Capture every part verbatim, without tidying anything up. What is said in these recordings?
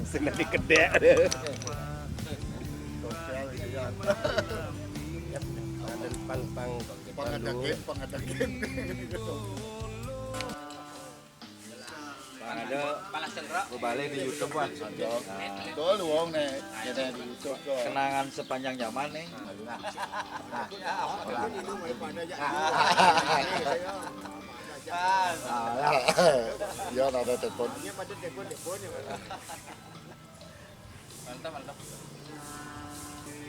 Sing dikedek. Sosial, iya. Ada pang-pang. Pangadakin, pangadakin. Ada bebalik di YouTube, Wan. Tuh, lu wong nih, jadi di YouTube tuh. Kenangan sepanjang zaman nih. Nah. Nah. Nah, ya. Ya, ada telepon.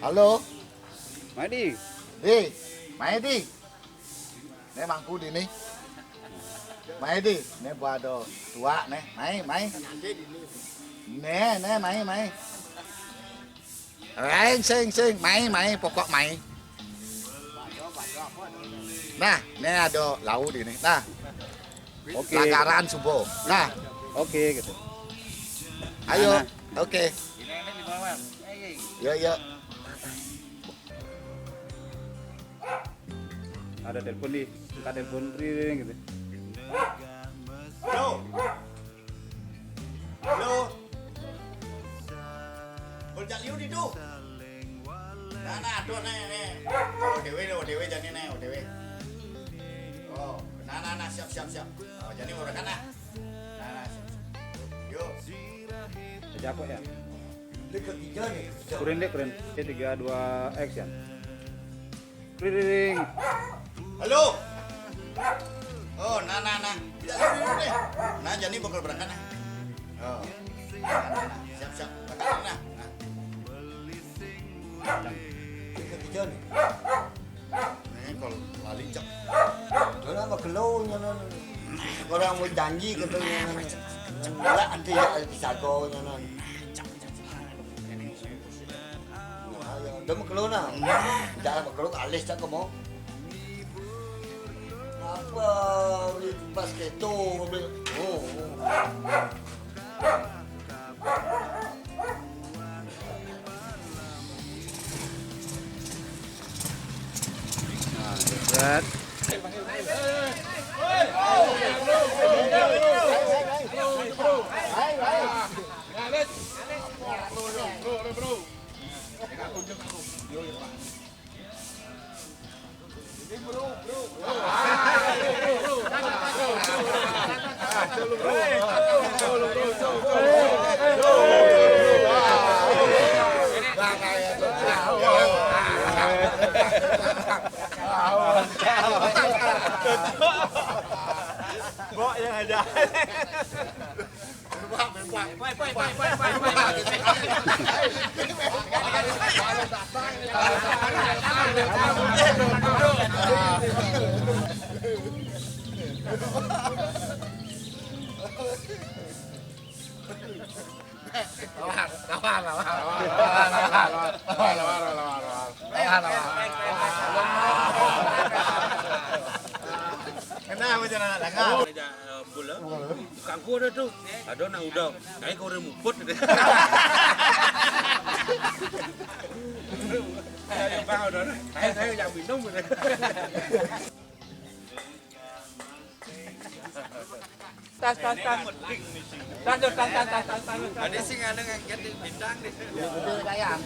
Halo. Maedi. Di, Maedi. Né mangku dini. Maedi, né buah do tua né. Mai, mai. Né, né, mai, mai. Lain sing, sing, mai, mai, pokok mai. Nah, né ada lau dini. Nah. Oke. Lagaran subuh. Nah. Oke gitu. Ayo. Nah, nah. Oke. Yo, yo. Ada telepon di, angkat telepon, ring gitu. Halo. Halo. Bol jak liu di tu. Nah, nah, aduh, nih, nih. Oh, dewe, oh, dewe, jani, nih, oh, dewe. Oh, nah, nah, nah, siap, siap, siap. Oh, jani, udah kan, nah. Nah, nah, siap, siap. Yuk. Aja aku ya. Ini ketiga nih. Kurin deh, kurin. Oke, tiga, dua, action. Ring. Halo. Oh, nah, nah, nah. Tidak dulu nih. Nah, jadi bakal berangkat nah. Oh. Nah, nah, nah. Siap, siap. Berangkat nah. Nah. Ini ketiga nih. Nih kalau lali cek. Dona mah gelo nyono. Orang mau janji katanya. Lah, nanti ya bisa go nyono. Nah, ya, udah mengkelo nah. Jangan mengkelo alis cak kamu. Apa beli pas keto beli. Oh. Nah, set. Mbok yang aja. Kenapa jangan anak dengar? Bola. Kangku ada tu. Ada nak udang. Saya kau orang muput. Saya bang ada. Saya saya yang minum. Tas tas tas. Tas tas tas tas tas. Ada sing ada ngangkat di bintang di. Ini gede kayak.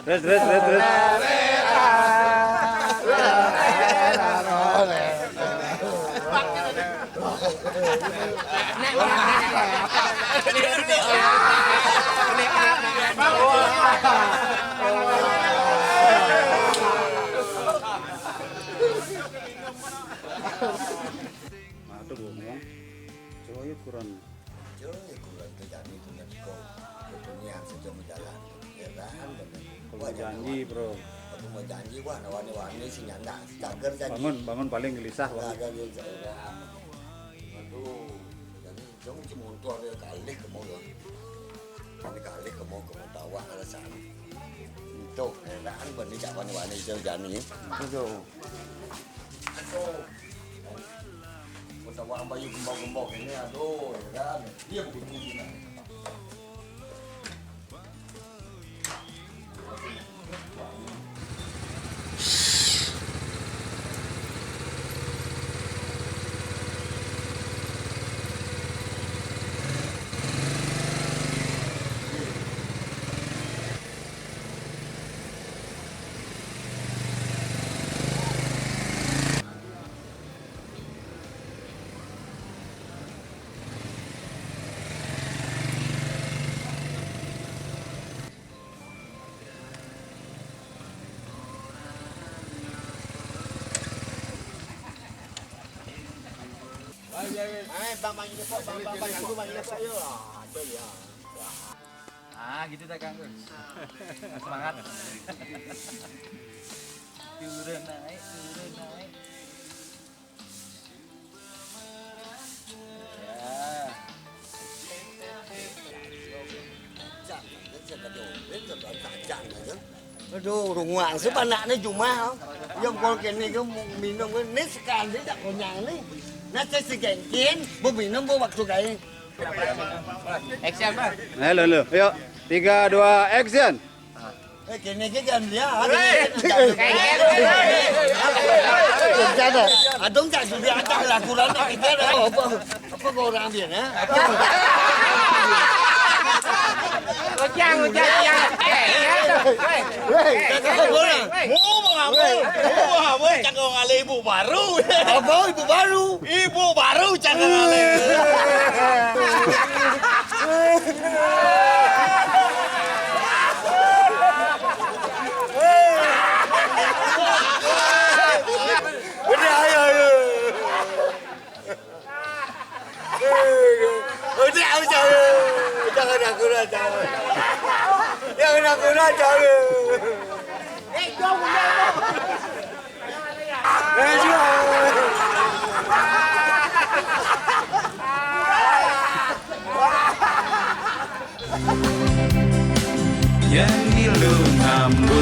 Terus, terus, terus, terus. Cuma ya kurang tu jadi tu nak kau. Kau tu ni yang sejam berjalan. Ya kan? Kalau janji, bro. Aku mau janji, wah, nak wani-wani si nyanda. Cagar janji. Bangun, bangun paling gelisah, Bang. Cagar dia, cagar. Aduh, jadi jom cuma untuk dia kalih ke mau, ya. Ini kalih ke mau, ke mau tawak alasan. Untuk, ya kan, bani cak wani-wani si jani. Aduh. Aduh. Mau tawak bayu gembok-gembok ini, aduh, ya kan. Dia begitu, ya kan. Ai, bang, bang, ini kok, bang, bang, bang, ganggu, bang, ini kok, yo. Ah, ada ya. Ah, gitu dah, Kang. Semangat. Turun naik, turun naik. Ya. Aduh, runguang si panak ni jumah. Yang kol kini ke minum ni sekali tak kenyang ni. Nasi segengkin, bu minum bu waktu kaya. Action, Bang. Halo, halo. Yuk, tiga, dua, action. Eh, kene ke kan dia. Ada. Ada tak sudah ada lakuran tak kita dah. Apa apa kau orang dia, ha? Ujang, ujang, ujang. Eh, eh, eh. Hei, kata orang. Mu mengapa? Mu mengapa? Cakap orang alih ibu baru. Apa ibu baru? Ibu baru cakap alih. Udah, ayo, ayo. Udah, ayo, ayo. Jangan aku lah, jangan. Jangan aku lah, jangan. Yang di lu ngambek.